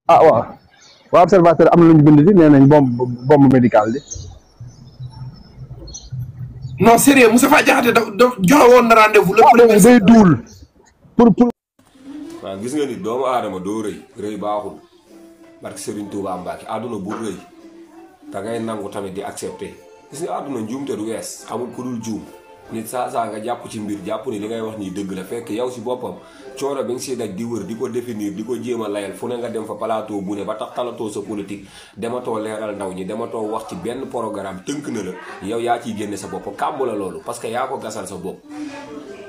ah waaw waa observateur am na lu ñu bind di nee nañ bombe médicale di non sérieux Moustapha Diakhaté da joxe woon na rendez-vous le premier day duul pour waaw gis nga ni doomu aadama doo rëy baaxul barke Serigne Touba Mbacke àdduna bu rëy da ngay nangu tamit di accepter gis nga àdduna njuumte du wees xamul ku dul juum nit saa nga jàpp ci mbir jàpp ni li ngay wax nii dëgg la fekk yow si boppam coono bi nga si daj di wër di ko définir di ko jéem a layal fu ne nga dem fa plateau bu ne ba tax talatoo sa politique dematoo leeral ndaw ñi dematoo wax ci benn programme tënk na la yow yaa ciy génne sa bopp kàmb la loolu parce que yaa ko gasal sa bopp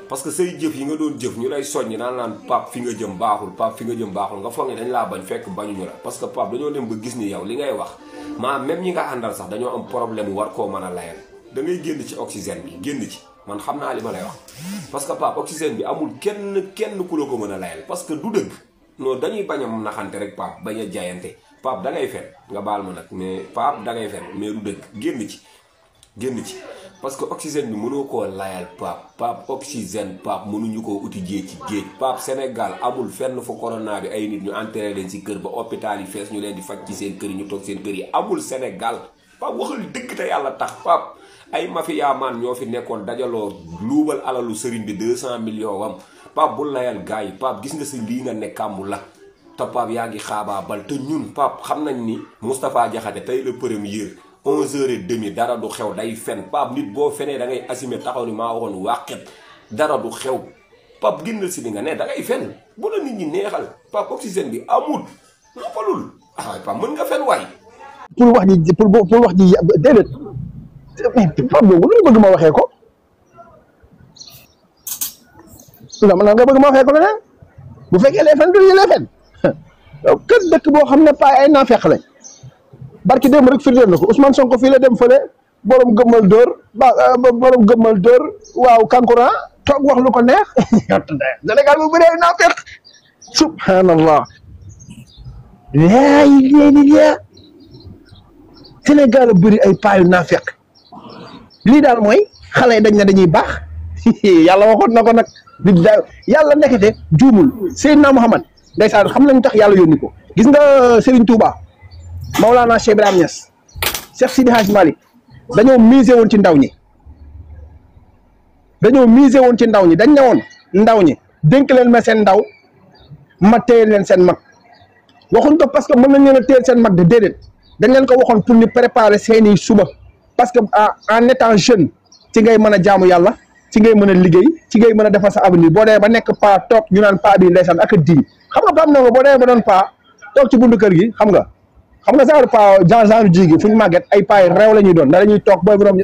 parce que say jëf yi nga doon jëf ñu lay soññ naan Pape fi nga jëm baaxul Pape fi nga jëm baaxul nga foog ne dañ laa bañ fekk bañuñu la parce que Pape dañoo dem ba gis ni yow li ngay wax même ñi nga àndal sax dañoo am problème war koo mën a layal da ngay génn ci oxygène bi génn ci man xam naa li ma lay wax parce que Pape oxygène bi amul kenn ku la ko mën a layal parce que du dëgg non dañuy bañ a naxante rek Pape bañ a jaayante Pape da ngay fen nga baal ma nag mais Pape da ngay fen mais du dëgg génn ci parce que oxygène bi mënoo koo layal Pape oxygène Pape mënuñu koo uti géej ci géej Pape Sénégal amul fenn fu corona bi ay nit ñu enterré leen si kër ba hôpital yi fees ñu leen di faj ci seen kër yi ñu toog seen kër yi amul Sénégal Pape waxal dëgg te yàlla tax Pape ay mafia man ñoo fi nekkoon dajaloo luubal alalu sëriñ bi 200 millions wam Pape bu layal gars yi Pape gis nga si lii nga nekkàmbu la te Pape yaa ngi xaabaabal te ñun Pape xam nañ ni Moustapha Diakhaté tey le premier 11h30 dara du xew day fen Pape nit boo fenee da ngay assumer taxaw ni maa waxoon wàqet dara du xew Pape génnal si li nga ne da ngay fen bu la nit ñi neexal Pape oxygène bi amul noppalul Pape mën nga fen waay pour wax ji pour wax ji déedéet Pape boobu lu bëgg ma waxee ko la nga bëgg ma waxee ko leneen bu fekkee lee fen du lee fen kër dëkk boo xam ne paa ay naafeq lañ barki démb rek firndeel na ko Ousmane Sonko fii la dem fële borom gëmmal dóor waaw kankuran toog wax lu ko neex Sénégal bu bëree ay naafeq subhanallah laa Sénégal bëri ay paayu naafeq lii daal mooy xale yi dañ ne dañuy baax yàlla waxoon na ko nag di yàlla nekkete juumul Seydina Muhammad ndeysaan xam lañu tax yàlla yónni ko gis nga Serigne Touba Maulana Cheikh Ibrahim Niass Cheikh Sidi Hadj Malick dañoo misé woon ci ndaw ñi dañ ne woon ndaw ñi dénk leen ma seen ndaw ma téye leen seen mag waxuñ ko parce que mën nañ leen a téye seen mag de déedéet dañ leen ko waxoon pour ñu préparer seeni suba parce que en étant jeune ci ngay mën a jaamu yàlla ci ngay mën a liggéey ci ngay mën a defar sa avenir boo demee ba nekk paa toog ñu naan paa bi ndeysaan ak di xam nga Pape Ndongo boo demee ba doon paa toog ci buntu kër gi xam nga genre paa genre ji gi fu ñu màgget ay paa yi réew la ñuy doon da la ñuy toog booy borom ñu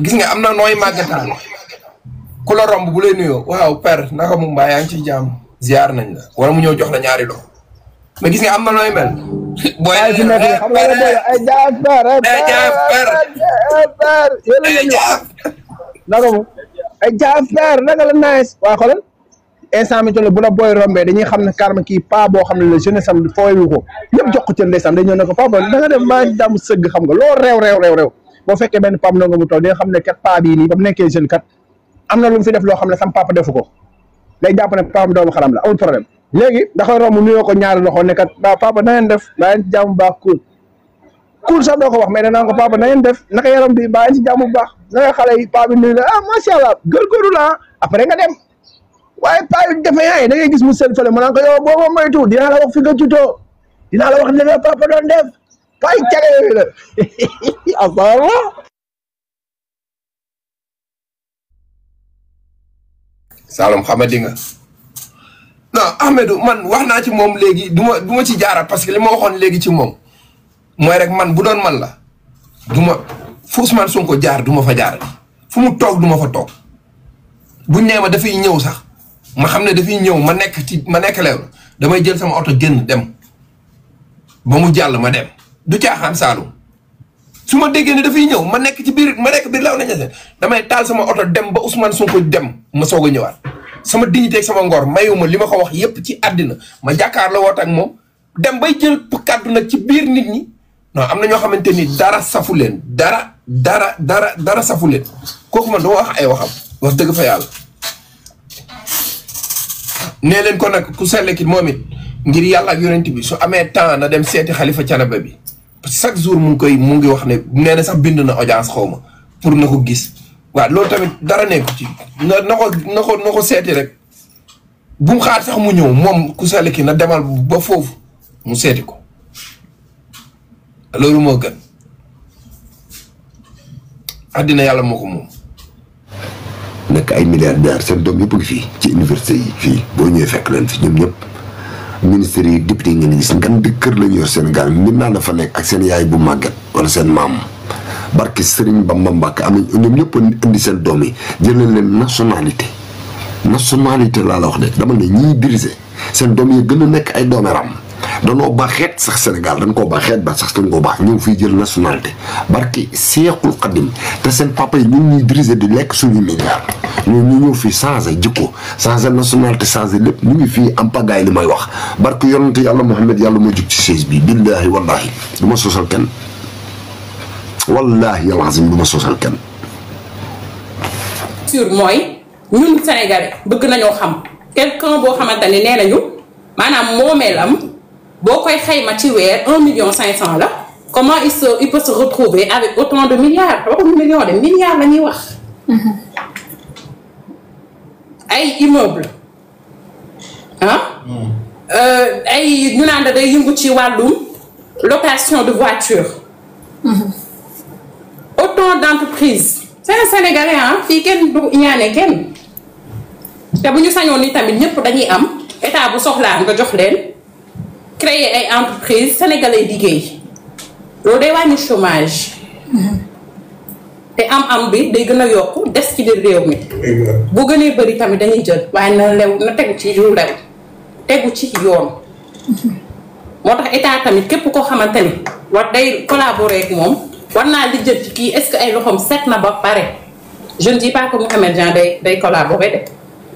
gis nga am na nooy màggetaan ku la romb bu lay nuyoo waaw père naka mu mbaa yaa ngi ciy jàmm ziar nañ la wala mu ñëw jox la ñaari loxo mais gis nga am na nooy mel booy ay fi nekk xam nga ay jaafar ay jaafar naka la nice waa xoolal instant mi toll bu la booy rombee dañuy xam ne carrément kii paa boo xam ne la jeunesse am fooyu ko ñëpp jox ko cër ndeysaan dañ ñëw ne ko papa da nga def maa jàmm sëgg xam nga loo réew boo fekkee benn Pape Ndongo mu toll di nga xam ne kat paa bii nii ba mu nekkee jeune kat am na lu mu fi def loo xam ne sam papa defu ko day jàpp ne papa doomu xaram la amul problème léegi da koy romb nuyoo ko ñaari loxo ne kat waaw papa na ngeen def baa ngeen ci jàmm bu baax cool sax doo ko wax mais danaa ko papa na ngeen def naka yaram bi baa ngeen ci jàmm bu baax naka xale yi paa bi nuyu la macha allah góorgóorlu la après nga dem waaye paa yu defe yaay da ngay gis mu seen fële mu naan ko yow boo ma moytu dinaa la wax fi nga juddoo dinaa la wax li nga papa doon def paa yi caga yooyu la asalaamaaleykum. Saloum xamadi nga non Ahmedou man wax naa ci moom léegi du ma ci jaaraat parce que li ma waxoon léegi ci moom mooy rek man bu doon man la du ma fu Ousmane Sonko jaar du ma fa jaar fu mu toog du ma fa toog buñ nee ma dafay ñëw sax ma xam ne dafay ñëw ma nekk leew damay jël sama oto génn dem ba mu jàll ma dem du caaxaan Saloum su ma déggee ne dafay ñëw ma nekk biir law nañu damay taal sama oto dem ba Ousmane Sonko dem ma soog a ñëwaat sama dignité ak sama ngor mayuma li ma ko wax yépp ci àddina ma jàkkaar la woot ak moom dem bay jël kàddu nag ci biir nit ñi non am na ñoo xamante ni dara safu leen dara safu leen kooku man dama wax ay waxam wax dëgg fa yàlla nee leen ko nag ku sell ki moom it ngir yàlla ak yonent bi su amee temps na dem seeti Xalifa Canaba bi parce que chaque jour mu ngi wax ne nee na sax bind na audience xaw ma pour na ko gis waaw loolu tamit dara nekku ci na ko seeti rek bu mu xaar sax mu ñëw moom ku sell ki na demal ba foofu mu seeti ko loolu moo gën àddina yàlla moo ko moom. nekk ay milliardaires seen doom yëpp ngi fii ci université yi fii boo ñëwee fekk leen fi ñoom ñëpp ministres yi député yi ngeen gis ngan di kër lañu yor Sénégal mbir naa dafa nekk ak seen yaay bu màgget wala seen maam barki Serigne Bamba Mbàkke am ñoom ñëpp indi seen doom yi jëlee leen nationalité laa la wax de dama ne ñiy diriger seen doom yi gën a nekk ay doomeram danoo baaxeet sax Sénégal dañ koo baaxeet ba sax dañ koo baax ñëw fii jël nationalité barki Seexul Xadim te seen papa yi ñu ngi ñuy diriger di lekk suñu milliards ñu ñëw fii changé jikko changé nationalité changé lépp ñu ngi fii am pagaay li may wax barki yonante yàlla Muhammad yàlla moo jug ci chaise bi billaahi wallaahi du ma sosal kenn wallaahi yàlla azim du ma sosal kenn. sûr mooy ñun Sénégalais bëgg nañoo xam quelqu'un boo xamante ne nee nañu maanaam moomeelam boo koy xayma ci weer 1,5 million la comment il peut se retrouver avec autant de milliards waxuñu millions de milliards la ñuy wax. ay immeuble ay ñu naan da day yëngu ci wàllum location de voiture. autant d'entreprises. c'est un Sénégalais fii kenn du ñaane kenn te bu ñu sañoon ni tamit ñëpp dañuy am état bu soxlaa nga jox leen. créer ay entreprise sénégalais liggéey loolu day wàññi chômage te am bi day gën a yokk des ci biir réew mi bu gënee bëri tamit dañuy jël waaye na tegu ci lu lew tegu ci yoon moo tax état tamit képp koo xamante ni war day collaborer ak moom war naa li jël ci kii est-ce que ay loxoom set na ba pare je ne dis pas que Mouhamed Niang day collaborer de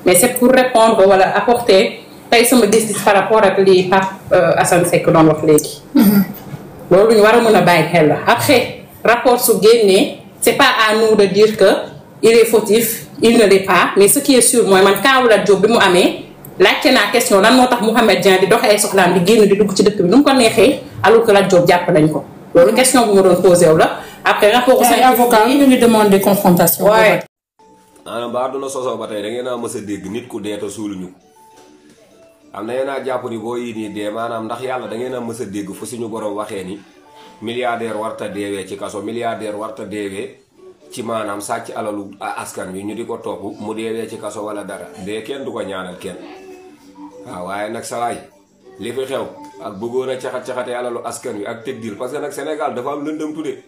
mais c'est pour répondre wala apporter tey sama gis-gis par rapport ak li Pape Assane Seck doon wax léegi. loolu ñu war a mën a bàyyi xel la après rapport su génnee c'est pas à nous de dire que il est fautif il ne l'est pas mais ce qui est sûr mooy man Kaawu Lat Diop bi mu amee laajte naa question lan moo tax Mouhamed Niang di dox ay soxlaam di génn di dugg ci dëkk bi nu mu ko neexee alors que Lat Diop jàpp nañ ko loolu question bu ma doon posé wu la après rapport. ay avocat yi ñu demande confrontation. waaye. maanaam ba àdduna sosoo ba tey da ngeen a mës a dégg nit ku dee te suuluñu am na yéen a jàpp ni boo yii nii dee maanaam ndax yàlla da ngeen a mës a dégg fu suñu borom waxee ni milliardaire warta deewee ci kaso milliardaire warta deewee ci maanaam sàcc alalu askan wi ñu di ko topp mu deewee ci kaso wala dara dee kenn du ko ñaanal kenn waaw waaye nag sawaay li fi xew ak bëggoon a caxat-caxate alalu askan wi ak tëddil parce que nag Sénégal dafa am lëndëm tudde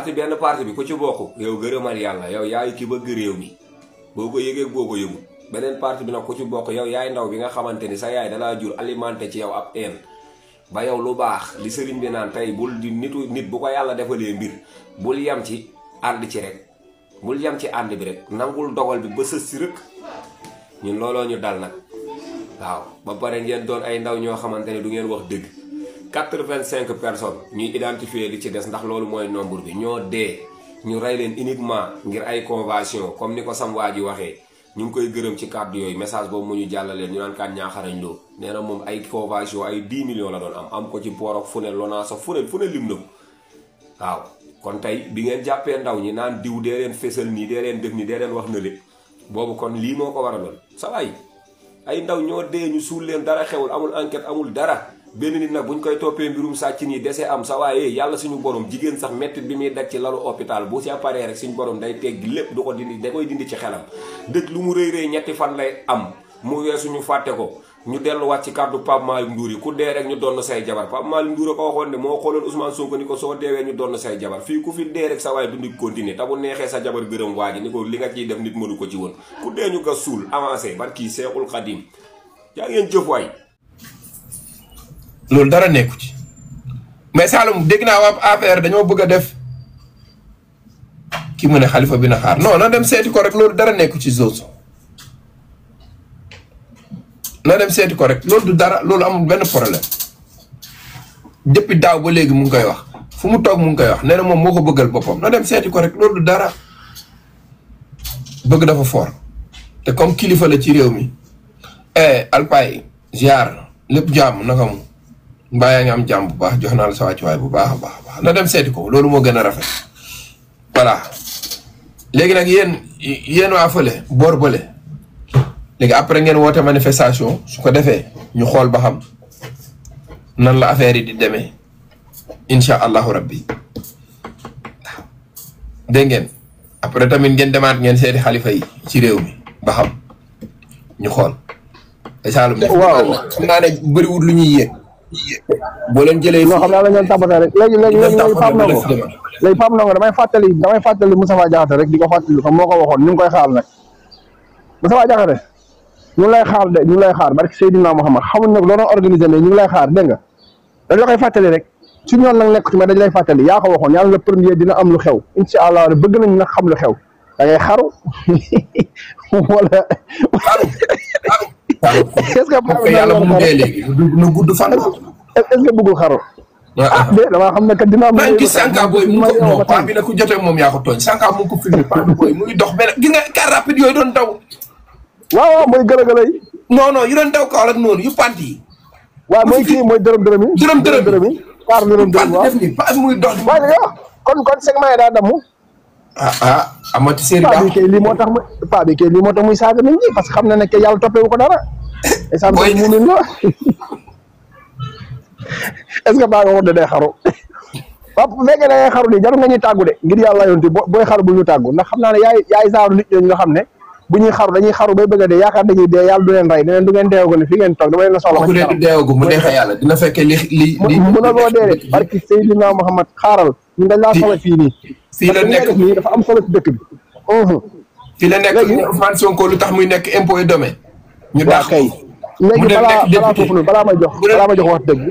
te benn parti bi ku ci bokk yow gërëmal yàlla yow yaay ki bëgg réew mi boo ko yëgee boo ko yëgul beneen parti bi nag ku ci bokk yow yaay ndaw bi nga xamante ni sa yaay dalaa jur alimenté ci yow ab een ba yow lu baax li sëriñ bi naan tey bul di nit bu ko yàlla defalee mbir bul yam ci ànd ci rek bul yam ci ànd bi rek nangul dogal bi ba sës si rek ñun looloo ñu dal nag waaw ba pare ngeen doon ay ndaw ñoo xamante ne du ngeen wax dëgg 85 personnes ñuy identifier li ci des ndax loolu mooy nombre bi ñoo dee ñu rey leen uniquement ngir ay convention comme ni ko sam waa ji waxee ñu ngi koy gërëm ci kàddu yooyu message boobu mu ñu jàllaleen ñu naan kaan ñaaxarañ loo nee na moom ay convention ay 10 millions la doon am ko ci port ak fu ne Lonase fu ne lim na ko waaw kon tey bi ngeen jàppee ndaw ñi naan diw dee leen fésal nii dee leen def nii dee leen wax na le boobu kon lii moo ko waraloon sa waay ay ndaw ñoo dee ñu suul leen dara xewul amul enquête amul dara benn nit nag buñ koy toppee mbirum sàcc nii dese am sa waaye yàlla suñu borom jigéen sax mettit bi muy daj ci lalu hôpital bu ci apparee rek suñu borom day teggi lépp du ko dindi da koy dindi ci xelam dëj lu mu rëy ñetti fan lay am mu weesu ñu fàtte ko ñu delluwaat ci kàddu Pape Malick Ndour yi ku dee rek ñu donn say jabar Pape Malick Ndour a ko waxoon ne moo xooloon Ousmane Sonko ni ko soo deewee ñu donn say jabar fii ku fi dee rek sa waaye dundi continuer te bu neexee sa jabar gërëm waa ji ni ko li nga ciy def nit mënu ko ci woon ku dee ñu gas suul avancé barki Seexul Xadim yaa ngeen jëf waay loolu dara nekku ci mais Saloum dégg naa waa affaire dañoo bëgg a def ki mu ne xalifa bi na xaar non na dem seeti ko rek loolu dara nekku ci Zozo na dem seeti ko rek loolu du dara loolu amul benn problème depuis daaw ba léegi mu ngi koy wax fu mu toog mu ngi koy wax nee na moom moo ko bëggal boppam na dem seeti ko rek loolu du dara bëgg dafa fort te comme kilifa la ci réew mi Alpay ziar lépp jàmm naka mu mbaa yaa ngi am jàmm bu baax jox naa la sa wàccuwaay bu baax a baax na dem seeti ko loolu moo gën a rafet voilà léegi nag yéen waa fële boor bële léegi après ngeen woote manifestation su ko defee ñu xool ba xam nan la affaire yi di demee incha allahu rabbi dégg ngeen après tamit ngeen demaat ngeen seeti xalifa yi ci réew mi ba xam ñu xool. Saalum waaw xam naa ne bëriwul lu ñuy yéeg boo leen jëlee. non xam naa la ngeen tàmbatee rek léegi Pape Ndongo damay fàttali Moustapha Diakhaté rek di ko fàttali comme moo ko waxoon ñu ngi koy xaar nag Moustapha Diakhaté ñu ngi lay xaar de ñu ngi lay xaar barke Seydina Mouhamad xamuñ nag loo doon organisé mais ñu ngi lay xaar dégg nga dañ la koy fàttali rek su ñoon nag nekk ci mais dañ lay fàttali yaa ko waxoon yàlla le premier dina am lu xew incha allah bëgg nañ nag xam lu xew da ngay xaru wala est-ce que yàlla bu mu dee léegi na gudd fan. est-ce que bëggul xaru. de damaa xam ne kat dina am. maa ngi gis Sanka booy mu ko non paa bi nag ku jotee moom yaa ko tooñ Sanka mu ngi ko filmé paa bi booy muy dox benn gis nga car rapide yooyu doon daw. waaw mooy gërëgërë yi. non yu doon daw kaw ak noonu yu pant yi. waaw mooy kii mooy dërëm yi. dërëm yi. car dërëm waaw def ni paa bi muy dox. waaye kon segment yi daa damm. amati séeri paa bi kay lii moo tax muy saaga nit ñi parce que xam na ne que yàlla toppewu ko dara. booy mu min la est-ce que baa nga wax de day xaru waaw bu fekkee da ngay xaru nii jarul nga ñuy tàggu de ngir yàlla yonti booy xaru bu ñu tàggu ndax xam naa ne yaay saaru nit ñooñu nga xam ne bu ñuy xaru dañuy xaru bay bëgg a dee yaakaar dañuy dee yàlla du leen rey du ngeen deewagu ne fi ngeen toog dama leen soxla ku dee du deewagu mu neexee yàlla dina fekkee li mën a loo dee de barki Seydina Muhammad xaaral ñun dañ laa soxla fii nii fii la nekk nii dafa am solo ci dëkk bi fii la nekk Ousmane Sonko lu tax muy nekk impôt et domaine ñu daax kay léegi balaa foofu noonu balaa ma jox wax dëgg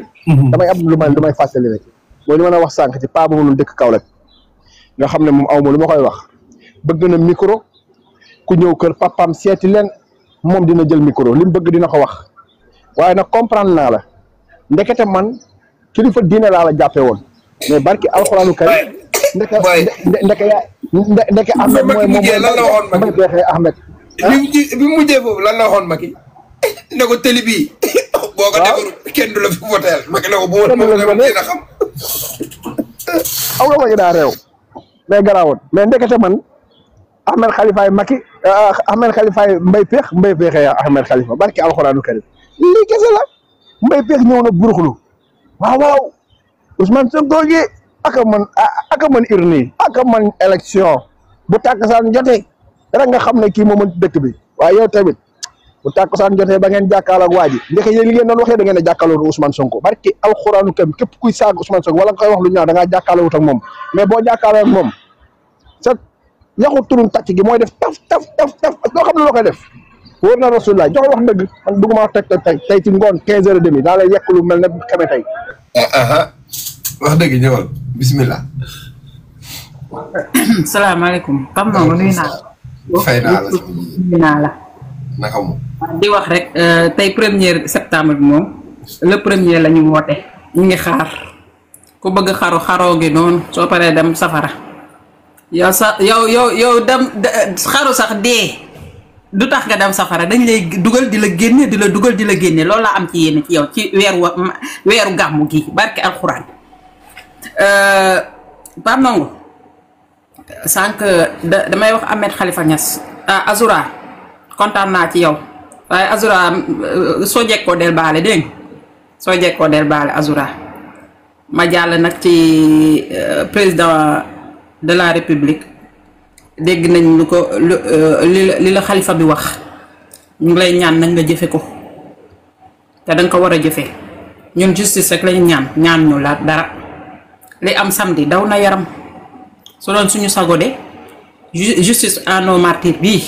damay am lu may fàttali rek mooy li ma wax sànq ci paa boobu noonu dëkk Kaolack nga xam ne moom aw ma lu ma koy wax bëgg na micro ku ñëw kër papaam seeti leen moom dina jël micro li mu bëgg dina ko wax waaye nag comprendre naa la ndekete man kilifa diine laa la jàppee woon mais barki alxuraanu kay ndeke Ahmed mooy moom mooy beexee Ahmed bi mu mujjee foofu lan la waxoon Macky ne ko télé bii boo ko defaru kenn du la fi voteel Macky ne ko bu woon moom dina xam aw nga ma ñu daa réew mais garaawut mais ndekete man Ahmed Khalifa Macky Ahmed Khalifa Mbaye Peexe Ahmed Khalifa barki alxuraanu karim lii kese la Mbaye Peex ñëw na buruxlu waaw Ousmane Sonko gi aka man urne aka man élection bu tàkkusaan jotee rek nga xam ne kii moo mën dëkk bi waaye yow tamit bu tàkkusaan jotee ba ngeen jàkkaarloo ak waa ji ndeke yéen li ngeen doon waxee da ngeen a jàkkaarloo Ousmane Sonko barki alxuraanu karim képp kuy saag Ousmane Sonko wala nga koy wax lu ñaaw da ngaa jàkkaarloo wut ak moom mais boo jàkkaarloo ak moom sa yaxu turun tàcc gi mooy def taf loo xam ne loo koy def wóor na rasulullah joxe wax dëgg man bëgguma wax tey ci ngoon 15h30 daa lay yekk lu mel ne xeme tey wax dëgg ñëwal bismillah salaamaaleykum Pape Ndongo nuyu naa la. fay naa la nuyu naa la. naka moom. di wax rek tey 1er septembre bi moom le premier la ñu woote ñu ngi xaar ku bëgg xaroo gi noonu soo paree dem safara yow dem xaru sax dee du tax nga dem safara dañ lay dugal di la génne di la dugal di la génne loolu laa am ci yéen ci yow ci weeru gàmmu gi barke alxuraan Pape Ndongo sànq damay wax Ahmed Khalifa Niass Azura kontaan naa ci yow waaye Azura soo jekkoo del baale dégg nga soo jekkoo del baale Azura ma jàll nag ci président de la république dégg nañ lu ko li la xalifa bi wax ñu ngi lay ñaan nag nga jëfe ko te danga ko war a jëfe ñun justice rek lañu ñaan ñu la dara li am samedi daw na yaram su doon suñu sago de justice à nos martyrs bii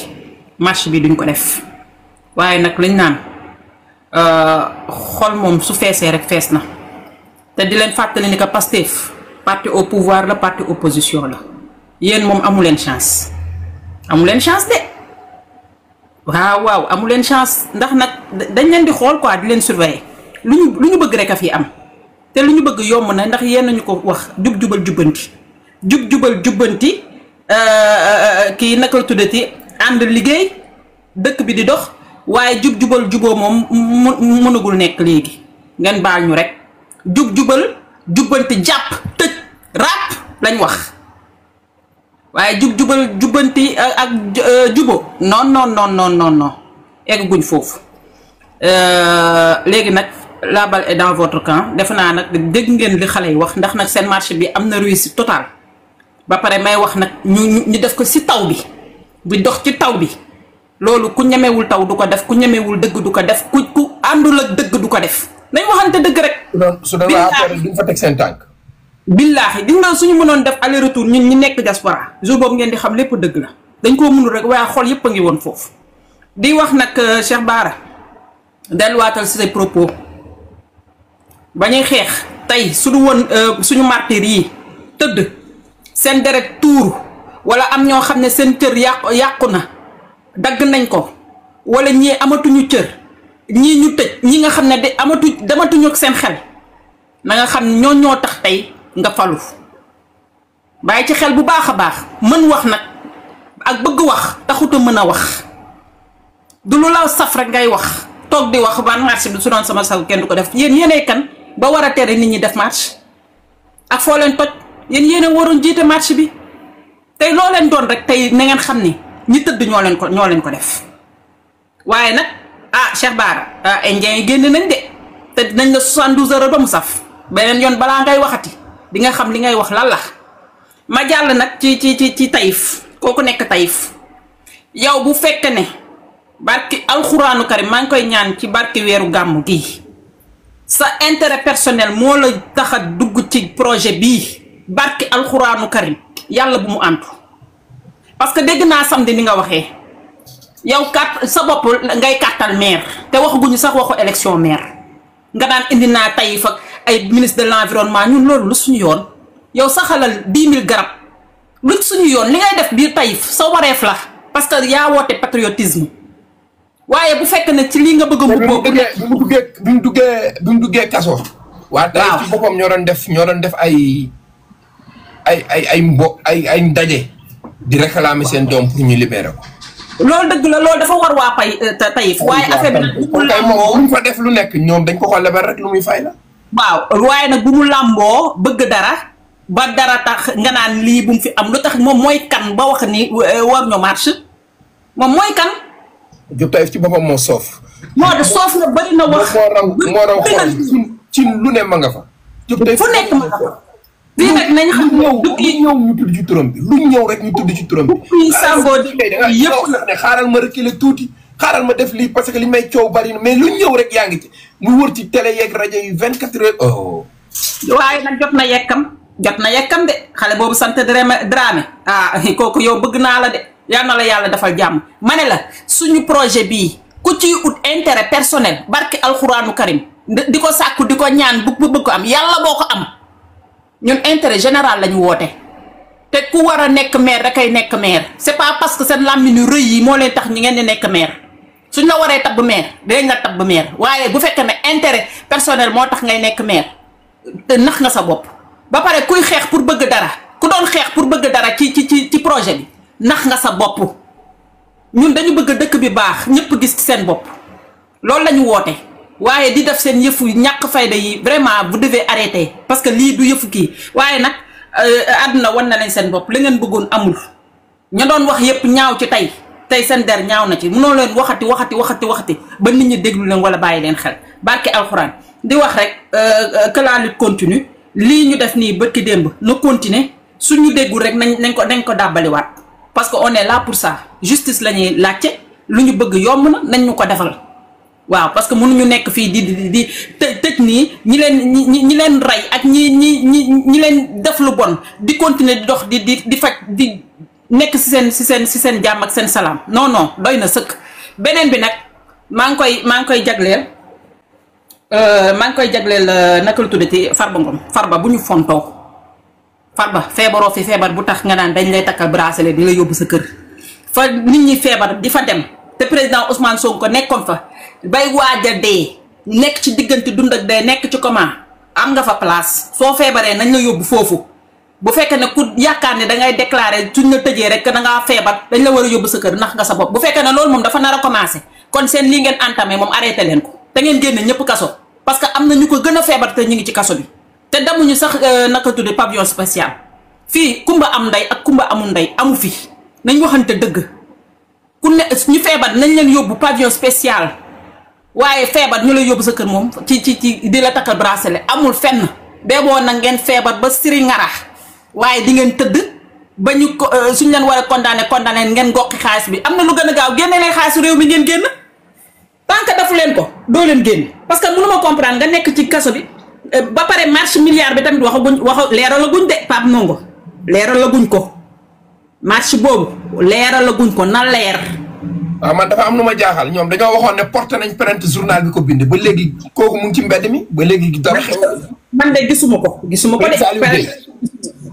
marche bi duñ ko def waaye nag lañ naan xol moom su feesee rek fees na te di leen fàttali ni que Pastef parti au pouvoir la parti opposition la yéen moom amu leen chance de waaw amu leen chance ndax nag dañ leen di xool quoi di leen surveiller lu ñu bëgg rek a fi am te lu ñu bëgg yomb na ndax yéen nañu ko wax jubal jubbanti kii naka la tuddati ànd liggéey dëkk bi di dox waaye jub-jubal juboo moom mënagul nekk léegi ngeen baal ñu rek jub-jubal jubbanti jàpp tëj ràpp lañ wax waaye jub-jubal jubbanti ak jubo non egguñ foofu léegi nag la balle est dans votre camp defe naa nag dégg ngeen li xale yi wax ndax nag seen marché bi am na réussite totale ba pare may wax nag ñu def ko si taw bi dox ci taw bi loolu ku ñemewul taw du ko def ku ñemewul dëgg du ko def ku àndul ak dëgg du ko def nañ waxante dëgg rek. su doon waa affaire duñ fa teg seen tànk. billaahi gis nga suñu mënoon def aller retour ñun ñi nekk diaspora jour boobu ngeen di xam lépp dëgg la dañ koo mënul rek waaye xol yëpp a ngi woon foofu. di wax nag Cheikh Bara delluwaatal si say propos ba ñuy xeex tey su du woon suñu martyr yi tëdd seen deret tuur wala am ñoo xam ne seen cër yàqu na dagg nañ ko wala ñii amatuñu cër ñii ñu tëj ñi nga xam ne dematuñu ak seen xel na nga xam ne ñoo tax tey nga falu bàyyi ci xel bu baax a baax mën wax nag ak bëgg wax taxuta mën a wax du lu la saf rek ngay wax toog di wax ban marché bi su doon sama saw kenn du ko def yéenay kan ba war a tere nit ñi def marche ak foo leen toj yéen waroon jiite marche bi tey loo leen doon rek tey na ngeen xam ni ñi tëdd ñoo leen ko def waaye nag Cheikh Bara indien yi génn nañ de te dinañ la 72 heures ba mu saf beneen yoon balaa ngay waxati di nga xam li ngay wax lan la ma jàll nag ci Taïf kooku nekk Taïf yow bu fekk ne barki alxuraanu karim maa ngi koy ñaan ci barki weeru gàmmu gii sa intérêt personnel moo la tax a dugg ci projet bii barki alxuraanu karim yàlla bu mu àntu parce que dégg naa samedi ni nga waxee yow kat sa bopp ngay kàttal maire te waxaguñu sax waxu élection maire nga daan indi naa Taïf ak ay ministre de l'environnement ñun loolu lu suñu yoon yow saxalal 10 000 garab lu suñu yoon li ngay def biir Taïf sa wareef la parce que yaa woote patriotisme waaye bu fekk ne ci lii nga bëgg a mbubboo bi mu duggee kaso. waa Taïf ci boppam ñoo doon def ay ndaje di réclamer seen doom pour ñu libérer ko. loolu dëgg la loolu dafa war waa Taïf waaye affaire bi nag bu mu làmboo mu fa def lu nekk ñoom dañ ko ko lebal rek lu muy fay la. waaw waaye nag bu mu làmboo bëgg dara ba dara tax nga naan lii bu mu fi am lu tax moom mooy kan ba wax ni war ñu marche moom mooy kan. Diop Taïf ci boppam moo soof. moo de soof na bëri na wax. moo raw xool ci lu ne ma nga fa. Diop Taïf fu nekk ma nga fa. fii nag nañ xam ne ñëw ñu tudd ci turam bi lu ñëw rek ñu tudd ci turam bi. fii sangoo di yëpp la ne xaaral ma reculer tuuti xaaral ma def lii parce que li may coow bari na mais lu ñëw rek yaa ngi ci muy wër ci télé yeeg rajo yi 24 heures. oh. waaye nag jot na yekkam de xale boobu sant Dramé kooku yow bëgg naa la de yal na la yàlla defal jàmm ma ne la suñu projet bii ku ciy ut intérêt personnel barki alxuraanu karim di ko sàkku di ko ñaan bu bëgg ko am yàlla boo ko am. ñun intérêt général lañu woote te ku war a nekk maire rek ay nekk maire c'est pas parce que seen làmmiñu rëy yi moo leen tax ñu ngeen di nekk maire suñ la waree tabb maire dinañ la tabb maire waaye bu fekkee ne intérêt personnel moo tax ngay nekk maire te nax nga sa bopp. ba pare kuy xeex pour bëgg dara ku doon xeex pour bëgg dara ci projet bi nax nga sa bopp ñun dañu bëgg dëkk bi baax ñëpp gis ci seen bopp loolu lañu woote. waaye di def seen yëfu ñàkk fayda yi vraiment vous devez arrêter parce que lii du yëfu kii waaye nag àdduna wan na leen seen bopp li ngeen bëggoon amul ña doon wax yëpp ñaaw ci tey seen der ñaaw na ci mënoo leen waxati ba nit ñi déglu leen wala bàyyi leen xel barke alxuraan di wax rek que la lutte continue lii ñu def nii bërki démb na continuer suñu déggul rek nañ ko dàbbaliwaat parce que on est là pour ça justice la ñuy laajte lu ñu bëgg yomb na nañ ñu ko defal. waaw parce que mënuñu nekk fii di tëj nii ñi leen rey ak ñi leen def lu bon di continuer di dox di faj di nekk si seen jàmm ak seen salaam non doy na sëkk. beneen bi nag maa ngi koy jagleel naka la tuddati Farba Ngom Farba bu ñu fontoo Farba feebaroo fi feebar bu tax nga naan dañ lay takkal bracelet di la yóbbu sa kër fa nit ñi feebar di fa dem te président Ousmane Sonko nekkoon fa. bay waaja dee nekk ci diggante dund ak dee nekk ci comment am nga fa place soo feebaree nañ la yóbbu foofu bu fekkee ne ku yaakaar ne dangay déclarer suñ la tëjee rek da ngaa feebar dañ la war a yóbbu sa kër ndax nga sa bopp bu fekkee ne loolu moom dafa nar a commencé kon seen lii ngeen entamé moom arrêté leen ko te ngeen génne ñëpp kaso parce que am na ñu ko gën a feebar te ñu ngi ci kaso bi te damuñu sax naka tudde pavillon spécial fii kumba am ndey ak kumba amul ndey amu fi nañ waxante dëgg ku ne ñu feebar nañ leen yóbbu pavillon spécial waaye feebar ñu lay yóbbu sa kër moom ci di la takk bracelet amul fenn beeboo nag ngeen feebar ba siri ngara waaye di ngeen tëdd ba ñu ko suñ leen war a condamné ngeen goqi xaalis bi am na lu gën a gaaw génne leen xaalisu réew mi ngeen génn tant que defu leen ko doo leen génn parce que mënu ma comprendre nga nekk ci kaso bi ba pare marche milliard bi tamit leeral la guñ de Pape Ndongo leeral la guñ ko marche boobu leeral la guñ ko na leer. waaw man dafa am lu ma jaaxal ñoom dañoo waxoon ne porté nañ plainte journal bi ko bind ba léegi kooku mu ngi ci mbedd mi ba léegi dara xew. man de gisuma ko de.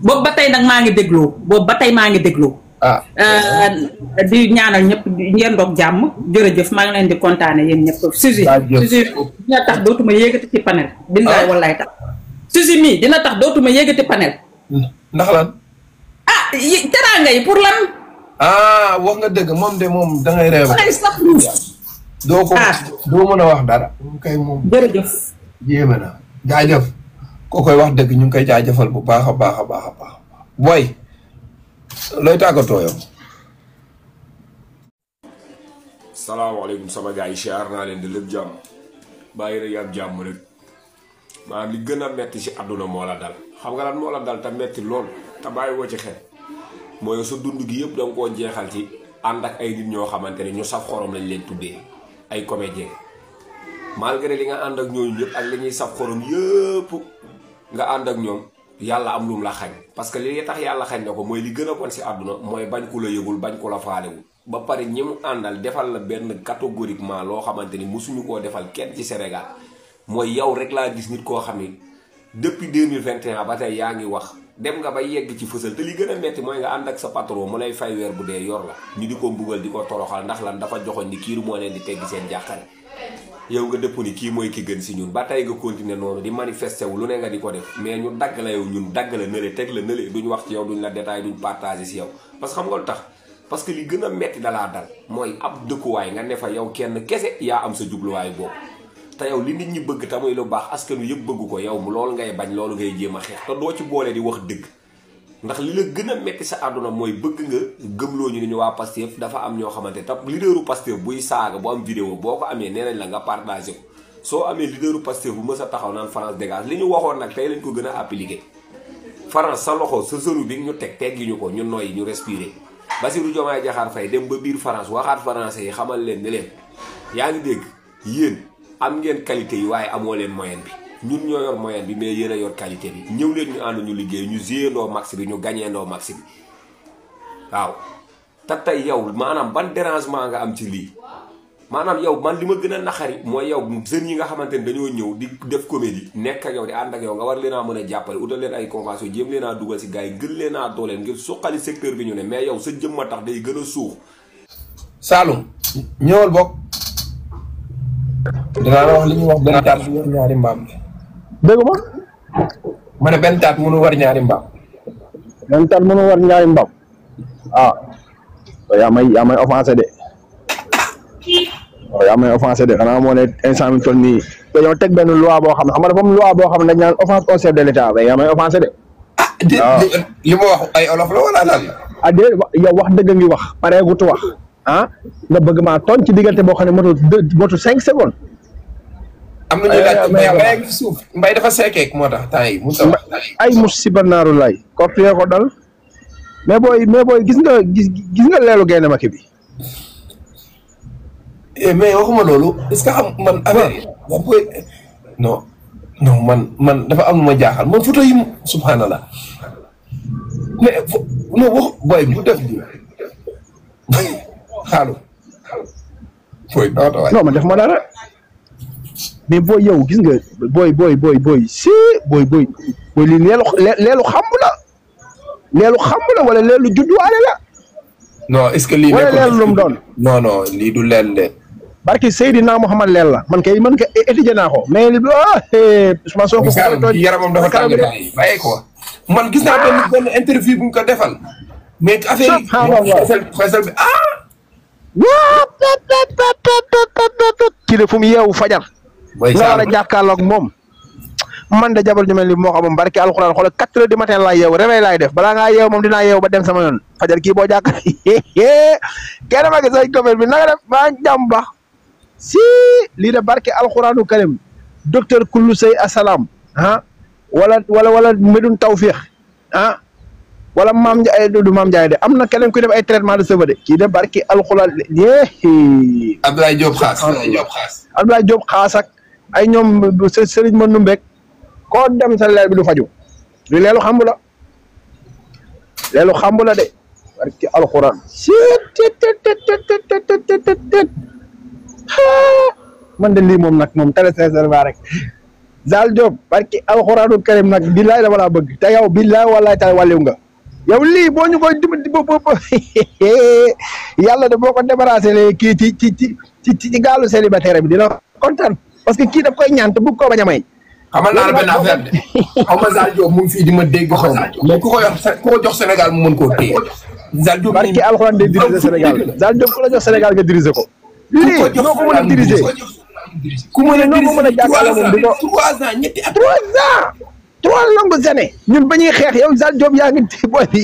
boobu ba tey nag maa ngi dégloo. di ñaanal ñëpp ngeen doog jàmm jërëjëf maa ngi leen di kontaane yéen ñëpp. Suzy dina tax dootuma yéegati ci panel. billaay wallaay tax. Suzy mii dina tax dootuma yéegati panel. ndax lan. teraanga yi pour lan. wax nga dëgg moom de moom da ngay réew. doo mën a wax dara. kay moom jërëjëf. jéeme na jaajëf. koo koy wax dëgg ñu ngi koy jaajëfal bu baax a baax a baax a baax. booy. looy tàggatoo yow. salaamaaleykum sama gars yi siyaar naa leen di lépp jàmm bàyyi rek ak jàmm rek maanaam li gën a metti ci àdduna moo la dal xam nga lan moo la dal te metti lool te bàyyi woo ci xel mooy sa dund gi yëpp da nga koo jeexal ci ànd ak ay nit ñoo xamante ne ñu saf xorom lañ leen tuddee ay comédien malgré li nga ànd ak ñooñu yëpp ak li ñuy saf xorom yëpp nga ànd ak ñoom yàlla am lum la xañ parce que li tax yàlla xañ na ko mooy li gën a bon ci àdduna mooy bañ ku la yëgul bañ ku la faalewul ba pare ñi mu àndal defal la benn catégoriquement loo xamante ni mosuñu koo defal kenn ci Sénégal mooy yow rek laa gis nit koo xam ni depuis 2021 ba tey yaa ngi wax dem nga ba yegg ci fësal te li gën a metti mooy nga ànd ak sa patron mu lay fay weer bu dee yor la ñu di ko mbugal di ko toroxal ndax lan dafa joxoñ ni kiiru moo leen di teggi seen jàqare yow nga dëpp ni kii mooy ki gën si ñun ba tey nga continuer noonu di manifester wu lu ne nga di ko def mais ñu dagg la yow ñun dagg la nële teg la nële duñ wax ci yow duñ la détail duñ partager si yow parce que xam nga lu tax parce que li gën a metti dalaa dal mooy ab dëkkuwaay nga ne fa yow kenn kese yaa am sa jubluwaay boobu te yow li nit ñi bëgg te muy lu baax askanu yëpp bëgg ko yow mu loolu ngay bañ loolu ngay jéem a xeex te doo ci boole di wax dëgg ndax li la gën a metti sa àdduna mooy bëgg nga gëmloo ñu ni ñu waa Pastef dafa am ñoo xamante te leaderu Pastef buy saaga bu am vidéo boo ko amee nee nañ la nga partagé ko soo amee leaderu Pastef bu mës a taxaw naan France dégage li ñu waxoon nag tey lañ ko gën a appliqué France sa loxo sa zone bi ñu teggi ñu ko ñu noyyi ñu respirer Bassirou Diomaye Diakhar Faye dem ba biir France waxaat français yi xamal leen ne leen yaa ngi dégg yéen am ngeen qualité yi waaye amoo leen moyenne bi ñun ñoo yor moyenne bi mais yéen a yor qualité bi ñëw leen ñu ànd ñu liggéey ñu géyandoo max bi ñu gañeendoo max bi waaw te tey yow maanaam ban dérangement nga am ci lii maanaam yow man li ma gën a naxari mooy yow jeunes yi nga xamante ni dañoo ñëw di def comédie nekk ak yow di ànd ak yow nga war leen a mën a jàppale utal leen ay convention jéem leen a dugal si gars yi gën leen a dooleel ngir suqali secteur bi ñu ne mais yow sa jëmma tax day gën a suux. Saloum ñëwal bokk dinaa la wax li ñuy wax benn taat bu war ñaari mbaam. dégg ma ne benn taat mënu war ñaari mbaam. benn taat mënu war ñaari mbaam ah yaa may offensé de. waaw yaa may offensé de xanaa moo ne instant bi toll nii dañoo teg benn loi boo xam ne xam nga dafa am loi boo xam ne dañ naan offense au chef de l'état mais yaa may offensé de. li ma wax ay olof la wala lan la. yow wax dëgg ngi wax pare gutu wax nga bëgg maa tooñ ci diggante boo xam ne motul 5 secondes. am na ñu laaj mbay ci suuf mbay dafa seekeek moo tax temps yi ay musiba naaru lay copier ko dal mais booy gis nga leelu gaynde Macky bi. mais waxuma loolu est-ce que xam man affaire yi non man dafa am lu ma jaaxal man photo yi subhanallah mais non wax booy bu def di xaalu non man def ma dara mais booy yow gis nga booy si booy li leelu xamb la wala leelu judduwaale la. non est-ce que lii wala leelu lu mu doon. non lii du leel de. barki Seydina Mouhamad leel la man kay étudier naa ko mais ma soo ko yaramam dafa tàng bàyyi ko man gis naa benn interview bu ñu ko defal mais affaire yi feesal bi kii de fu mu yeewu fajar. booy nga war a Saalum jàkkaarloog moom. man de jabar ju mel ni moo xam barke alxuraan xoolal 4 heures du matin laa yeewu réveil laay def balaa ngaa yeewu moom dinaa yeewu ba dem sama yoon fajar kii boo jàkkaar kenn ma gis ay commune bi nanga def maa ngi jàmm baax si lii de barke alxuraanu karim docteur Kullu Sey Asalaam ah wala Medoune Tawfiix ah wala maam Ndiaye du maam Ndiaye de am na keneen kuy def ay traitement de cheveux de kii de barke alxuraan Abdoulaye Diop Xaas Abdoulaye Diop Xaas ak ay ñoom Serigne ma numbeek koo dem sa leel bi du faju li leelu xambu la de barki alxuraan man de lii moom nag moom très sincèrement rek Zal Diop barki alxuraanu karim nag billaay dama laa bëgg te yow billaay wallaay taala wàlliw nga yow lii boo ñu koy yàlla de boo ko débarrassé le kii ci gaalu célibataire bi dina kontaan parce que kii daf koy ñaan te bëgg koo bañ a may xamal naa la benn affaire de xaw ma Zal Diop mu ngi fii di ma dégg xaw ma mais ku ko jox Sénégal mu mën koo téye Zal Diop barki alxuraan day diriger Sénégal Zal Diop ku la jox Sénégal nga diriger ko lii noo ko mën a diriger ku mën a noo ko mën a jàkkaarloo moom di ko 3 ans ñetti at 3 ans 3 longues années ñun ba ñuy xeex yow Zal Diop yaa ngi ci boy bi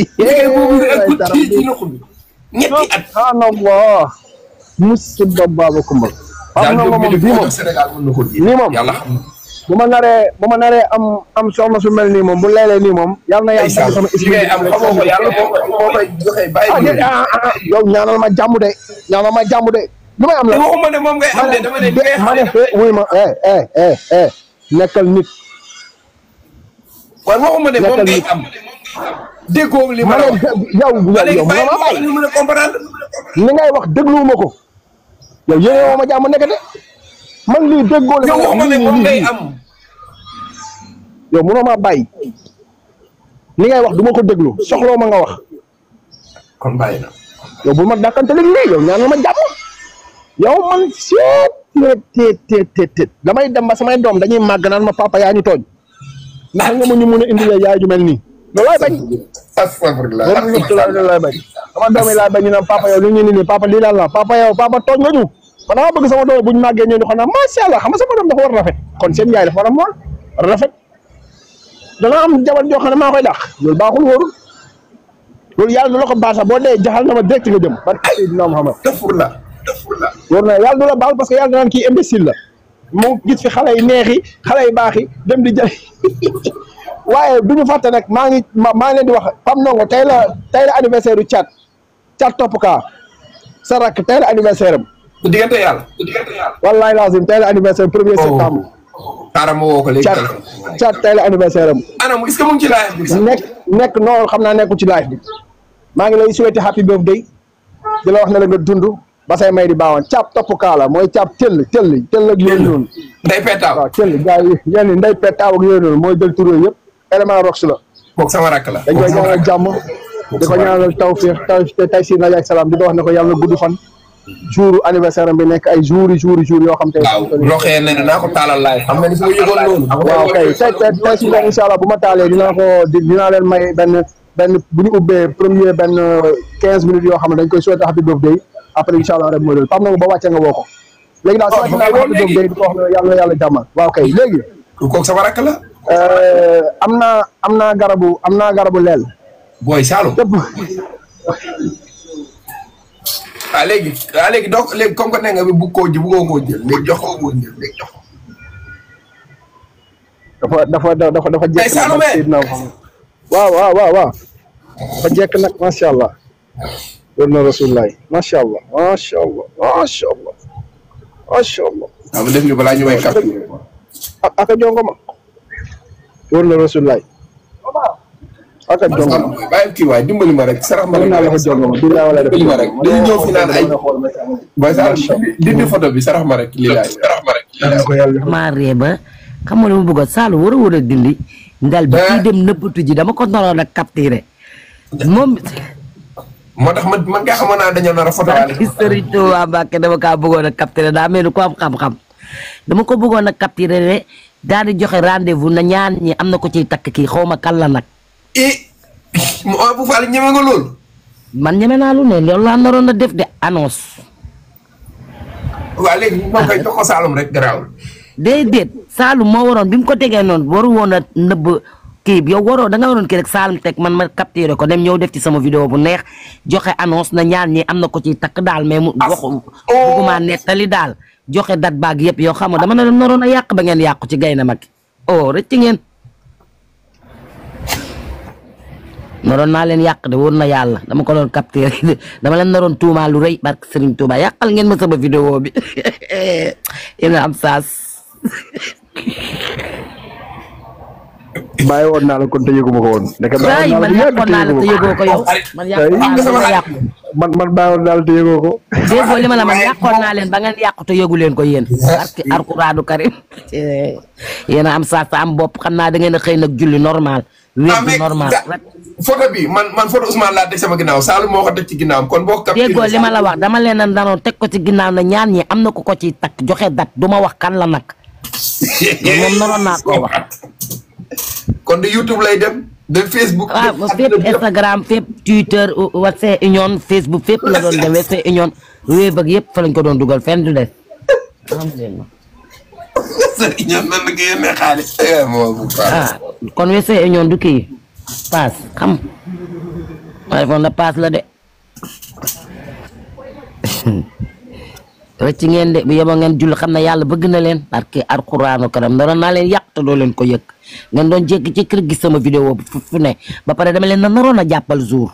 ñetti at subhanallah musiba baba kumbal Zal Diop moom bi bii moom Sénégal mën na ko nii moom yàlla xam na bu ma naree am soxna su mel nii moom bu leelee nii moom yàlla na yàlla sama li ngay am xamoo ko yàlla moo koy joxe bàyyi yow ñaanal ma jàmm de lu may am la waxuma ne moom ngay am de dama ne li ngay ma ne wuy ma nekkal nit waaye waxuma ne moom ngay am déggoo li ma la wax yow mënoo ma bàyyi ñu mën a comprendre li ngay wax dégluwuma ko yow yéene woo ma jàmm nekkate man lii déggoo li yow waxuma ne moom ngay am yow mënoo maa bàyyi li ngay wax du ma ko déglu soxloo ma nga wax kon bàyyi na yow bu ma dàkkante léegi lii yow ñaanal ma jàmm yow man seet damay dem ba samay doom dañuy màgg naan ma papa yaa ñu tooñ ndax nga ma ñu mun a indilee yaay ju mel nii loolu laay bañ astafurlah loolu laay bañ sama doom yi laay bañ ñu naan papa yow li ñu nii papa lii daal la papa yow papa tooñ nga ñu man dama bëgg sama doom buñ màggee ñëw di xam naa macha allah xam nga sama doom dafa war a rafet kon seen yaay dafa war a rafet dana am jabar joo xam ne maa koy dàq loolu baaxul wóorul loolu yàlla du la ko baal sax boo dee jaxal na ma direct nga jëm barke Seydina Muhammad astafurlah wóor na yàlla du la baal parce que yàlla danaan kii imbécile la mu gis fi xale yi neexi xale yi baax yi dem di jël waaye du ñu fàtte nag maa ngi leen di wax Pam Ndongo tey la anniversaire u Thiat Top Kaa sa rakk tey la anniversaire am ku diggante yàlla wallahi lazim tey la anniversaire 1er septembre xaaral ma woo ko léegi Thiat tey la anniversaire am anam est-ce que mu ngi ci live bi nekk non xam naa nekkul ci live bi maa ngi lay souhaiter happy birthday di la wax ne la nga dund ba say may di baawoon Thiat Top Kaa la mooy Thiat tëll ak yooyu noonu nday petaaw waaw tëll gars yi yéen nday petaaw ak yooyu noonu mooy jël tur yooyu yëpp élément rox la kooku sama rakk la dañ koy ñaanal jàmm di ko ñaanal tawfiq tay si naaj ak salaam di ko wax ne ko yàlla na gudd fan jour anniversaire am bi nekk ay jour yoo xam te waaw loxee ne naa ko taalal laay xam nga ni su ma yëgoon loolu waaw kay tey si incha allah bu ma taalee dinaa leen may benn bu ñu ubbee premier benn 15 minutes yoo xam ne dañ koy souhaiter happy birthday après incha allah rek mooy loolu Pam na nga ba wàccee nga woo ko léegi daal souhaiter naa happy birthday di ko wax ne yàlla jàmmal waaw kay léegi kooku sama rakk la am naa garabu leel booy Saalum léegi donc léegi comme que ne nga bi bëggoo koo jël léegi jox ko dafa jekk nag waaw dafa jekk nag macha allah wër na rasulullah macha allah waaw def ñu balaa ñu may kàpp aka jongo ma wër na rasulullah aka jongo ma bàyyi kii waay dimbali ma rek sarax ma rek naa la ko jongo ma billahi wala dimbali ma rek dañu ñëw fi naan ay booy Saalum dindi photo bi sarax ma rek lii laay maa ree ba xam nga lu ma bëggoon Saalum war a dindi ndal bi kii dem nëbbatu ji dama ko naroon a capturé moom moo tax man nga xamoon naa dañoo nar a photo waale Serigne Touba Mbacké dama kaa bëggoon a capturé daa mel ni ko am xam-xam dama ko bëggoon a capturé ne daal di joxe rendez-vous na ñaan ñi am na ko ciy takk kii xaw ma kan la nag bu faal ñeme nga loolu man ñeme naa lu ne loolu laa naroon a def de annonce waaw léegi moom koy jox ko Saloum rek garaawul. déedéet Saloum moo waroon bi mu ko tegee noonu waru woon a nëbb kii bi yow waroo da nga waroon kii rek Saloum teg man ma capturé ko dem ñëw def ci sama vidéo bu neex joxe annonce na ñaar ñi am na ko ciy takk daal mais mu waxu bëgguma nettali daal joxe dat baag yëpp yow xam nga dama ne naroon a yàq ba ngeen yàqu ci Gaynde Mag oh rëcc ngeen naroon naa leen yàq de wóor na yàlla dama ko doon capturé dama leen naroon tuumaa lu rëy barke Serigne Touba yàqal ngeen ma sama vidéo bi yéen a am saas bàyyi woon naa la kon te yëguma ko woon. man yàqoon naa la te yëgoo ko yow man yàqoon naa la yàqu man bàyyi woon naa la te yëgoo ko. déggoo li ma la man yàqoon naa leen ba ngeen yàqu te yëgu leen ko yéen parce que Alxuraanu Karim yéen a am saas am bopp xam naa da ngeen a xëy nag julli normal wér du normal photo bi man photo Ousmane laa teg sama ginnaaw Saloum moo ko teg ci ginnaawam kon boo ko déggoo li ma la wax dama leen a danoon teg ko ci ginnaaw na ñaan ñi am na ku ko ciy takk joxe dat du ma wax kan la nag moom naroon naa koo wax kon de YouTube lay dem de Facebook. fépp Instagram fépp Twitter Whatsapp Union Facebook fépp la doon dem Whatsapp Union Wave ak yëpp fa lañ ko doon dugal fenn du def alhamdulilah. kon Whatsapp Union du kii paas xam waaye foog na paas la de rëcc ngeen de bu yeboo ngeen julli xam na yàlla bëgg na leen parce que Alxuraanu Karim naroon naa leen yàq te doo leen ko yëg ngeen doon jékki ci kër gis sama vidéo bi fu ne ba pare dama leen na naroon a jàppal jour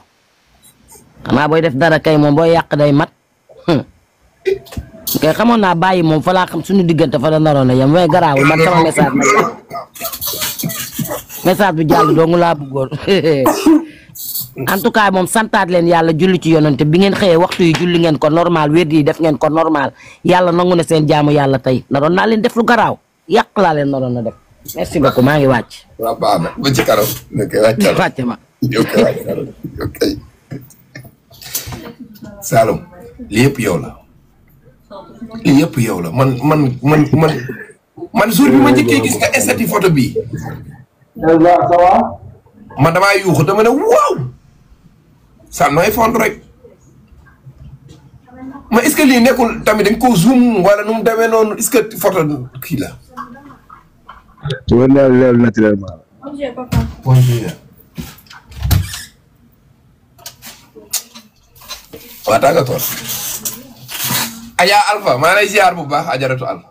xanaa booy def dara kay moom booy yàq day mat kay xamoon naa bàyyi moom fa laa xam suñu diggante fa la naroon a yem waaye garaawul man sama message bi jàll dong laa bëggoon en tout cas moom santaat leen yàlla julli ci yonante bi ngeen xëyee waxtu yi julli ngeen ko normal wér yi def ngeen ko normal yàlla nangu na seen jaamu yàlla tey naroon naa leen def lu garaaw yàq laa leen naroon na def merci beaucoup maa ngi wàcc. waaw baax na ba ci kanam. wàcc ma. ok Saloum lii yëpp yow la lii yëpp yow la man jour bi ma njëkkee gis nga estati photo bii. man damaa yuuxu dama ne waaw Saloum may fond rek mais est-ce que lii nekkul tamit dañ ko zoom wala nu mu demee noonu est-ce que photo kii la. wër na leer naturellement. waa tàggatoon. Adja Alpha maa lay ziar bu baax ajaratu Alpha.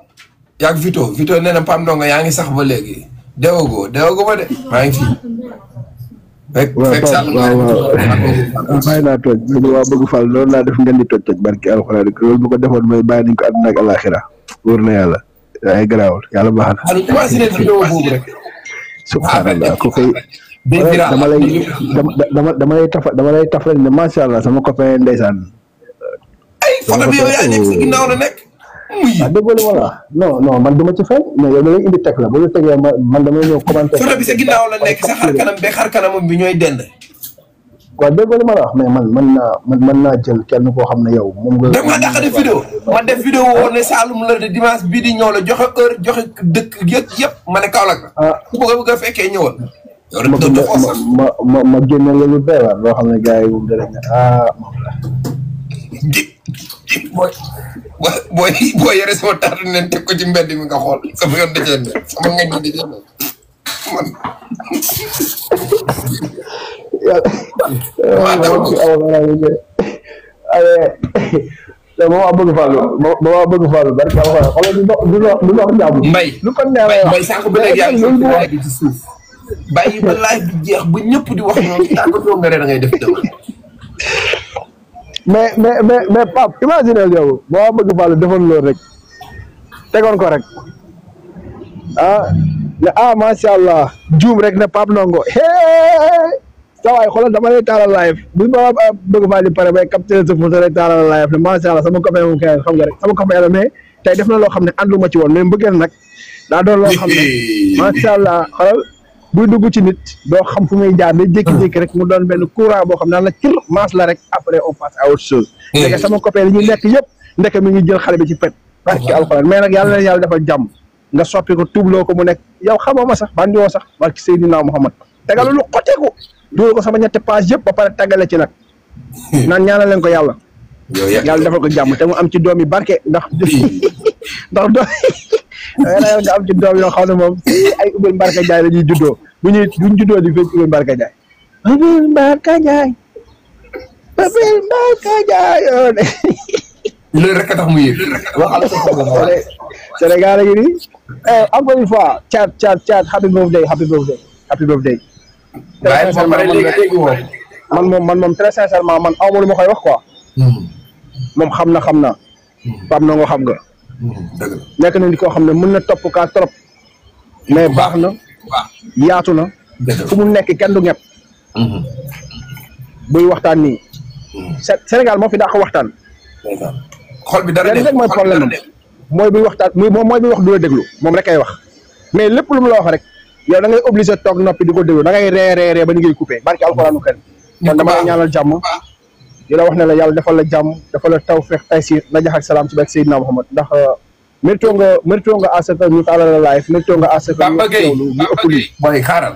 yaa ngi Vito nee na Pam Ndongo yaa ngi sax ba léegi deewagoo ma de maa ngi fi. fekk Saloum bàyyi naa toj waa bëgg fal loolu laa def ngeen di toj barki alxuraan loolu bu ko defoon mooy bàyyi nañ ko àdduna ak alaxira wóor na yàlla ay garaawul yàlla baax na. allo imagine vidéo boobu rek. subhanallah ko koy dama lay taf rek ne macha allah sama copain ndeysaan. ay photo bi yow yaa nekk si ginnaaw la nekk. déggoo li ma la non man duma ci feeñ mais yow da ngay indi teg la bu ñu tegee man damay ñëw commenter. photo bi sa ginnaaw la nekk sa xar kanam bi ñooy dend. waaw déggoo li ma la wax mais man naa jël kenn koo xam ne yow moom nga. dem nga dàq def vidéo ma def vidéo woon ne Saloum la de dimanche bii di ñëw la joxe heure joxe dëkk yëpp ma ne Kaolack la. ku bëgg a fekkee ñëwal. ma génne la lu doy waar loo xam ne gars yi moom danañ ne moom la. booy yore sama taatu neen teg ko ci mbedd mi nga xool sama yoon da cee ne sama ngañ di cee ne man. maa bëgg Fallou barke xoolal du dox jàmm. Mbaye Mbaye sànq ba léegi yaa ngi ci suuf bàyyi ba laaj bi jeex ba ñëpp di wax noonu tàggatoo nga da ngay def demande. mais Pape imagine yow maa bëgg Fallou defoon loolu rek tegoon ko rek macha allah juum rek ne Pape Ndongo saa waay xoolal dama lay taalal live bu ma bëgg faa di pare bay capter sa photo rek taalal live ne macha allah sama copain moom kay xam nga rek sama copain la mais tey def na loo xam ne ànduma ci woon mais mbëggeel nag daa doon loo xam ne macha allah xoolal buy dugg ci nit doo xam fu muy jaar day jékki-jékki rek mu doon benn courant boo xam ne naan la cër maas la rek après on passe à autre chose. ndeke sama copain li ñuy nekk yëpp ndeke mi ngi jël xale bi ci pet barki alxuraan mais nag yàlla na yàlla defal jàmm nga soppi ko tuubloo ko mu nekk yow xamoo ma sax bandiwoo sax barki Seydina Muhammad tegalu lu xoteeku dugal ko sama ñetti page yëpp ba pare tàggale ci nag naan ñaanal leen ko yàlla yàlla defal ko jàmm te mu am ci doom yi barke ndax ndax doom nga am ci doom yoo xam ne moom ay Ubel Mbarka Ndiaye la ñuy juddoo buñ juddoo di fekk Ubel Mbarka Ndiaye Ubel Mbarka Ndiaye Ubel Mbarka Ndiaye loolu rek a tax mu yéeg Sénégal a ngi nii encore une fois Thiat happy birthday man moom très sincèrement man aw ma lu ma koy wax quoi moom xam na Pape Ndongo xam nga nekk na nit koo xam ne mën na topp kaa trop mais baax na yaatu na fu mu nekk kenn du ñepp buy waxtaan nii Sénégal moo fi daa ko waxtaan xol bi dara rek mooy problème mooy buy waxtaan mooy buy wax du la déglu moom rek ay wax mais lépp lu mu la wax rek yow da ngay obligé toog noppi di ko déglu da ngay ree ba ni ngay coupé barki alxuraanu karim kon dama lay ñaanal jàmm di la wax ne la yàlla defal la jàmm defal la tawfeex taysiir najax ak salaam ci barke Seydina Muhammad ndax mérito nga à ce que ñu taala la live mérito nga à ce que Bamba Gueye mooy xaaral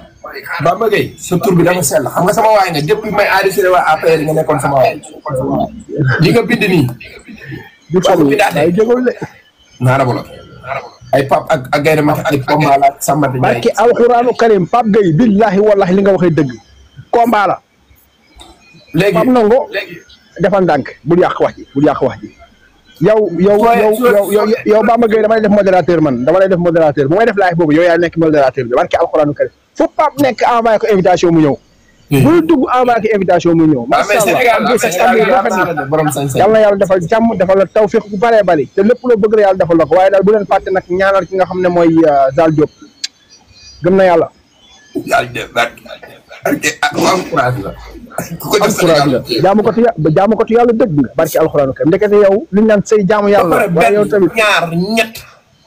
Bamba Gueye sa tur bi dafa sell xam nga sama waay nga depuis may enregistré waa APR nga nekkoon sama waay li nga bind nii du fallu ay jógol le naara bolo ay Pape ak Gaynde Mat ay combat la Sambati barki alxuraanu karim Pape Gueye billahi wallahi li nga waxee dëgg combat la léegi Pape Ndongo defal ndànk bul yàq wax ji yow Bamba Gueye dama lay def modérateur man dama lay def modérateur bu may def live boobu yow yaa nekk modérateur bi barki alxuraanu karim fu Pape nekk envoyé ko invitation mu ñëw bul dugg envoyé ko invitation mu ñëw macha allah yàlla na yàlla defal jàmm defal la tawfiq bu bëree bëri te lépp loo bëgg la yàlla defal la ko waaye daal bu leen fàtte nag ñaanal ki nga xam ne mooy Zal Diop gëm na yàlla jaamu ko tu yàlla dëgg nga barki alxuraanu karim ndekete yow li ñu naan say jaamu yàlla waaye yow tamit ñaar ñett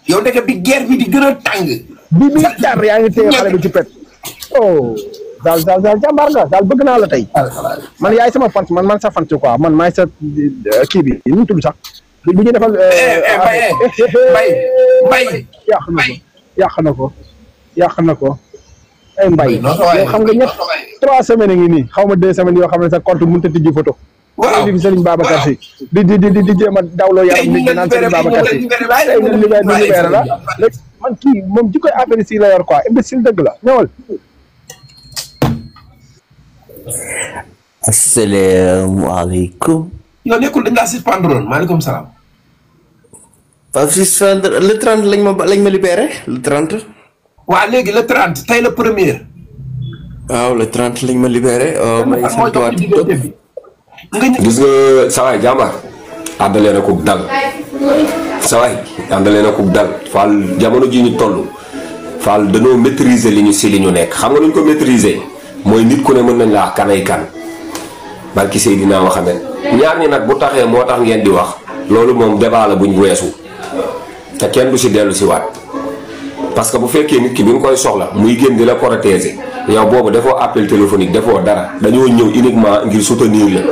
yow ndeke bi guerre bi di gën a tàng bi tar yaa ngi téye xale bi ci pet Zal jàmbaar nga Zal bëgg naa la tey man yaay sama fant man sa fant quoi man maay sa kii bi nu mu tudd sax bu ñu defal mbay yàq na ko ay mbay yow xam nga ñett 3 semaines ngi nii xaw ma 2 semaines yoo xam ne sa compte mënut a tijji photo di Serigne Babacar Sy di jéem a dawloo yaram nit ñi naan Serigne Babacar Sy tey nga libéré la léegi man kii moom ji koy affaire si la yor quoi imbécile dëgg la ñëwal asalaamaaleykum. yow nekkul dañ laa suspendre woon maaleykum salaam. waaw suspendre le 30 lañ ma libéré le 30. waa léegi le 30 tey la première. waaw le 30 lañ ma libéré. gis nga sawaay jàmbaar àndalee na ko dal sawaay àndalee na ko dal Fall jamono ji ñu toll Fall dañoo maîtriser li ñu nekk xam nga lu ñu ko maîtriser mooy nit ku ne mën nañ laa kanay kan barki Seydina Muhammad ñaar ñi nag bu taxee moo tax ngeen di wax loolu moom débat la buñ weesu te kenn du si dellu si waat parce que bu fekkee nit ki bi nga koy soxla muy génn di la protéger yow boobu dafoo appel téléphonique dafoo dara dañoo ñëw uniquement ngir soutenir la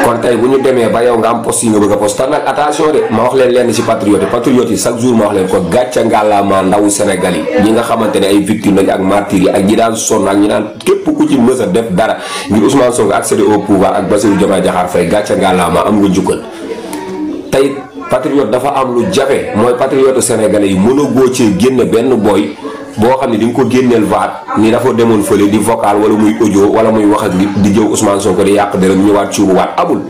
kon tey bu ñu demee ba yow nga am poste yi nga bëgg a poste nag attention de ma wax leen lenn ci patriote yi chaque jour ma wax leen ko gàcca ngàllaamaa ndawu Sénégal yi ñi nga xamante ne ay victimes lañ ak martyrs yi ak ñi daan sonn ak ñi daan képp ku ci mës a def dara ngir Ousmane Sonko accéder au pouvoir ak Bassirou Diomaye Diakhar Faye gàcca ngàllaamaa am nga njukkal tey patriote dafa am lu jafe mooy patriote sénégalais yi mën a góo cee génn benn booy boo xam ne di nga ko génneel vaat ni dafa demoon fële di vocal wala muy audio wala muy wax ak di jëw Ousmane Sonko di yàq dara ñëwaat cuubuwaat amul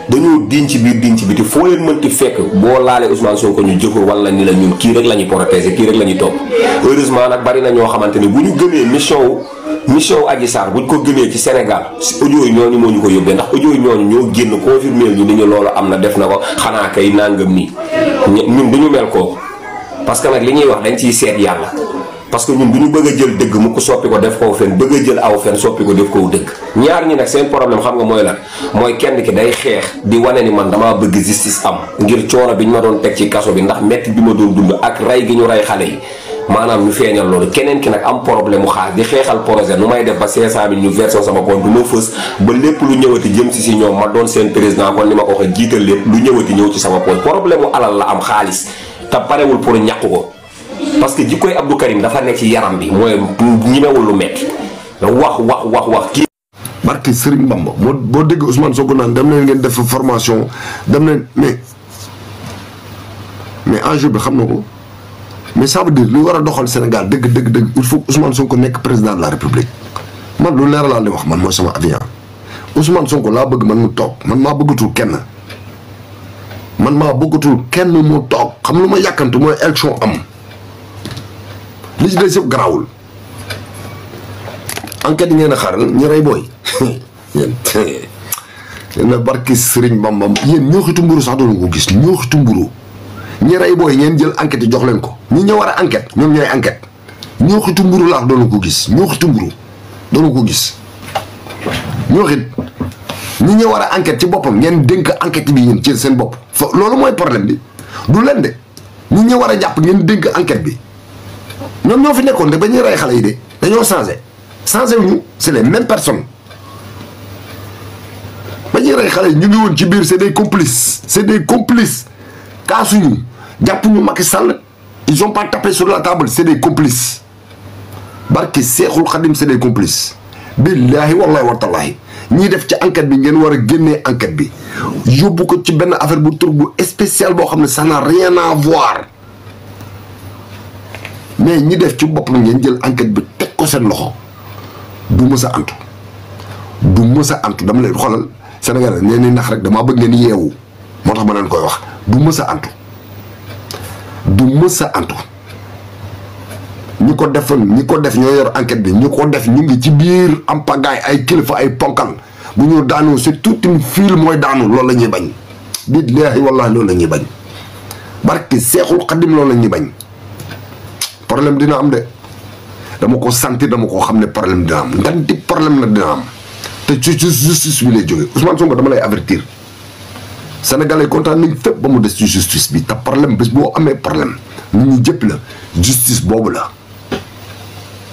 dañoo diñ ci biir diñ ci biti foo leen mënti fekk boo laalee Ousmane Sonko ñu jëfoo wala ni la ñun kii rek la ñuy protéger kii rek la ñuy topp heureusement nag bari na ñoo xamante ne bu ñu gëmee mission Adji Sarr bu ñu ko gëmee ci Sénégal audio yi ñooñu moo ñu ko yóbbee ndax audio yi ñooñu ñoo génn confirmer ñu ni ñu loolu am na def na ko xanaa kay nangam nii ñun duñu mel ko parce que nag li ñuy wax dañ ciy seet yàlla parce que ñun du ñu bëgg a jël dëgg mu ko soppi ko def ko fen bëgg a jël aw fen soppi ko def ko dëgg ñaar ñi nag seen problème xam nga mooy lan mooy kenn ki day xeex di wane ni man damaa bëgg justice am ngir coono bi ñu ma doon teg ci kaso bi ndax metti bi ma doon dund ak rey gi ñu rey xale yi maanaam ñu feeñal loolu keneen ki nag am problème mu xaar di xeexal projet nu may def ba 500000 ñu version sama compte du ma fës ba lépp lu ñëwati jëm si ñoom ma doon seen président kon ni ma ko waxee jiital lépp lu ñëwati ñëw ci sama compte problème mu alal la am xaalis te parewul pour ñàkk ko parce que jikkoy Abdou Karim dafa nekk ci yaram bi mooy ñimewul lu metti wax kii barki Serigne Bamba boo dégg Ousmane Sonko naan dem leen ngeen def formation dem leen mais enjeu bi xam na ko mais ça veut dire li war a doxal Sénégal dëgg il faut Ousmane Sonko nekk président de la République man lu leer laa li wax man mooy sama avion Ousmane Sonko laa bëgg man mu toog man maa bëggatul kenn mu toog xam lu ma yàkkantu mooy élection am li ci des yëpp garaawul enquête yi ngeen a xaaral ñu rey booy yéen barki Serigne Bamba yéen ñoo xitu mburu sax doon ko gis ñoo xitu mburu ñi rey booy ngeen jël enquête yi jox leen ko ñi ñoo war a enquête ñoom ñooy enquête ñoo xitu mburu laax doon ko gis ñoo xitu mburu doon ko gis ñoo xit ñi ñoo war a enquête ci boppam ngeen dénk enquête bi yéen ci seen bopp loolu mooy problème bi du leen de ñi ñoo war a jàpp ngeen dénk enquête bi ñoom ñoo fi nekkoon de ba ñuy rey xale yi de dañoo changé wuñu c'est les mêmes personnes ba ñuy rey xale yi ñu ngi woon ci biir c'est des complices kaasuñu jàppuñu Macky Sall ils ont pas tapé sur la table c'est des complices barki Seexul Xadim c'est des complices billaahi wallahi watallaahi ñii def ci enquête bi ngeen war a génnee enquête bi yóbbu ko ci benn affaire bu tur bu spécial boo xam ne ça n'a rien à voir mais ñi def ci bopp ngeen jël enquête bi teg ko seen loxo du mës a antu dama leen xoolal Sénégal nee ni nax rek damaa bëgg ngeen yeewu moo tax ma leen koy wax du mës a antu ñi ko def ñoo yor enquête bi ñi ko def ñu ngi ci biir am pagaay ay kilifa ay ponkal bu ñu daanu c'est toute une file mooy daanu loolu la ñuy bañ billaahi wallaahi loolu la ñuy bañ barki Seexul Xadim loolu la ñuy bañ problème dina am de dama ko sentir dama ko xam ne problème dina am nganti problème nag dina am te ci justice bi lay jógee Ousmane Sonko dama lay avertir Sénégalais kontaan nañ fépp ba mu des ci justice bi te problème bés boo amee problème nit ñi jëpp la justice boobu la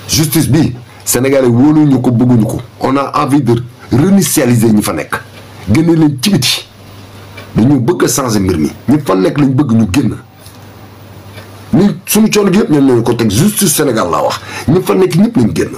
justice bi Sénégalais wóoluñu ko bëgguñu ko on a envie de réinitialiser ñi fa nekk génne leen ci biti dañu bëgg a changer mbir mi ñi fa nekk lañ bëgg ñu génn ni suñu coono gi yëpp ñen leen ko teg justice Sénégal laa wax ñi fa nekk ñëpp lañ génn